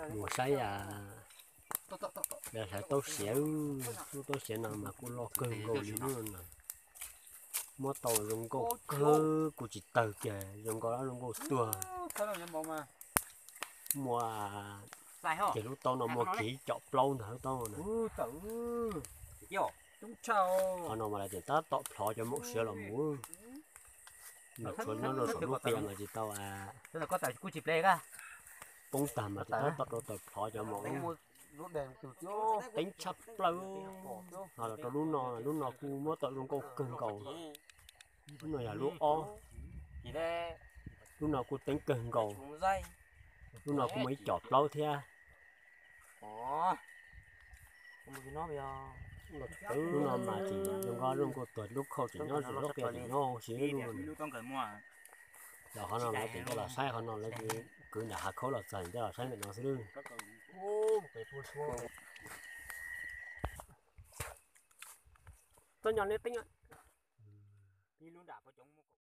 Mus saib, hlawv taub siav, lub taub siav no mas kuj loj kawg nkaus li no. Muab tau zoo nkauj kawg, kuj tsis tawg kiag, zoo nkauj zoo nkauj tuag. Muaj kiag lub taub no muaj kiag ib com plaub ntag lub taub no. Qhov no mas lawv tseem tab tom plhov cov maum siav los mus. Mas tshuav nyob rau saum lub qias mas tsis tau, poob tag mas tseem tab tom rau taws plhov cov maum. Teeb tshaj plaws. Ho los rau lub no, lub no kuj muab tau zoo nkauj kawg nkaus. Lub no yog lub ob. Lub no kuj teeb kawg nkaus. Lub no kuj muaj ib com plaub thiab. Lub no mas tseem zoo nkauj zoo nkauj tuag, lub khauj tseem nyob, lub qias tseem nyob siv lub. Los qhov no lawv tseem coj los saib, qhov no lawv kwv nram hav khaub los txog coj los saib ntawm no xwb. Txhob nyo neb teeb.